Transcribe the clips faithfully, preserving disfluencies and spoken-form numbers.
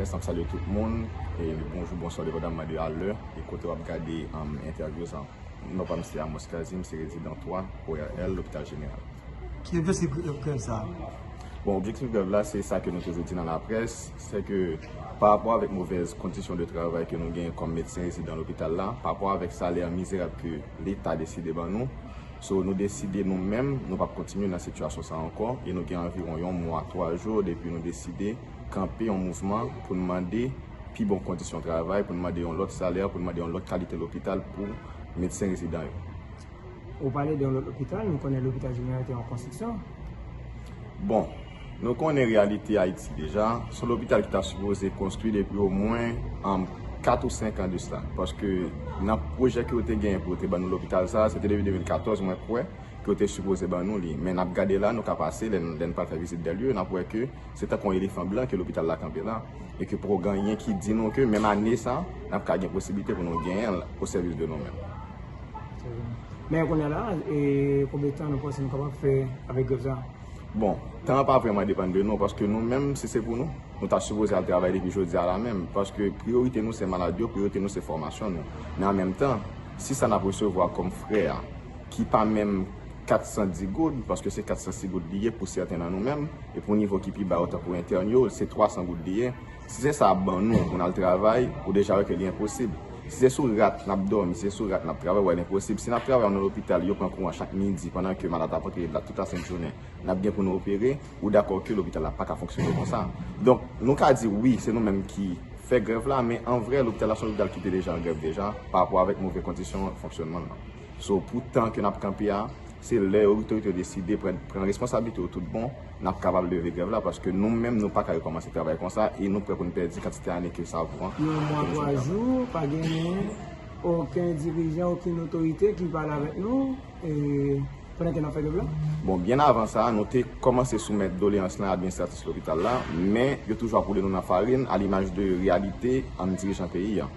N ap salye tout moun, e bonjou, bonswa, depandaman de alè e kote w ap gade, um, entèvyou sa. Non pa m se Amos Kazim, se rezidan twa O R L, Lopital Jeneral. Ki objektif grèv sa? Bon, objektif grèv la, se sa ke nou toujou di nan laprès, se ke pa rapò avèk movèz kondisyon de travay ke nou genyen kòm medsen rezidan lopital la, pa rapò avèk salè mizerab ke Leta deside ban nou, so, nou deside nou menm, nou p ap kontinye nan sitiyasyon sa ankò, e nou gen anviwon yon mwa, twa jou depi nou deside kanpe yon mouvman pou n mande pi bon kondisyon travay, pou n mande yon lòt salè, pou n mande yon lòt kalite lopital pou medsen rezidan yo. Ou pale de yon lòt lopital, nou konnen Lopital Jeneral te an konstriksyon. Bon, nou konnen reyalite Ayiti deja. Se yon lopital ki ta sipoze konstwi depi omwen, um, kat ou senk an de sa. Paske nan pwojè ke yo te genyen pou yo te ban nou lopital sa, se te depi de mil katòz, mwen kwè, ke yo te sipoze ban nou li. Men n ap gade la, nou ka pase, lè n, lè n pral fè vizit dè lye, n ap wè ke se tankou yon elefan blan ke lopital la kanpe la, e ke poko gen anyen ki di nou ke menm ane sa, n ap ka gen posiblite pou nou genyen l o sèvis de nou menm. Men kounye a la, e konbyen tan nou panse nou kapab fè avèk grèv sa? Bon, tan an pa vrèman depann de nou, paske nou menm, si se pou nou, nou ta sipoze al travay depi jodi a la menm, paske priyorite nou se malad yo, priyorite nou se fòmasyon nou. Men an menm tan, si sa n ap resevwa kòm frè a, ki pa menm kat san dis goud, paske se kat san sis goud li ye pou sèten nan nou menm, e pou nivo ki pi ba yo, tankou entèn yo, se twa san goud li ye. Si se sa y ap ban nou pou n al travay, ou deja wè ke li enposib. Si se sou rat n ap dòmi, si se sou rat n ap travay, w wè l enposib. Si n ap travay nan lopital, yo pran kouran chak midi, pandan ke malad ap antre la tout la sent jounen, n ap gen pou nou opere, ou dakò ke lopital la pa ka fonksyone konsa. Donk, nou ka di wi, se nou menm ki fè grèv la, men an vrè, lopital la se yon lopital ki te deja an grèv deja, pa rapò avèk move kondisyon fonksyònman l lan. So, pou tan ke n ap kanpe a, se lè otorite yo deside pran, pran responsablite yo tout bon, n ap kapab leve grèv la, paske nou menm, nou pa ka rekòmanse travay konsa, e nou prè pou n pèdi kantite ane ke sa pran. Yon mwa, twa jou, pa genyen okenn dirijan, okenn otorite ki pale avèk nou, e, pandan ke n ap fè grèv la? Bon, byen avan sa, nou te kòmanse soumèt doleyans lan administratif lopital la, men yo toujou ap woule nou nan farin, alimaj de reyalite an dirijan peyi a.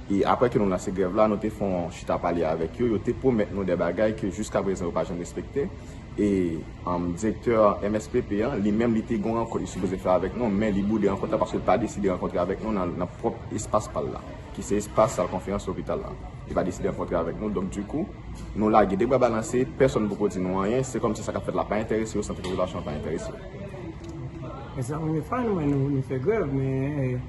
E apre ke nou lanse grèv la, nou te fè yon chita pale avèk yo, yo te pwomèt nou de bagay ke jiska prezan yo pa janm respekte. E, um, direktè M S P P an, li menm, li te gen yon rankont li sipoze fè avèk nou, men li boude rankont la paske l pa deside rankontre avèk nou nan, nan pwòp espas pa l la, ki se espas sal konferans lopital la. Li pa deside rankontre avèk nou, donk, dikou, nou lage de bra balanse, pèsonn poko di nou anyen, se kòmsi sa k ap fèt la pa enterese yo, sante popilasyon an pa enterese yo. Men sa, nou fè grèv, men, eh,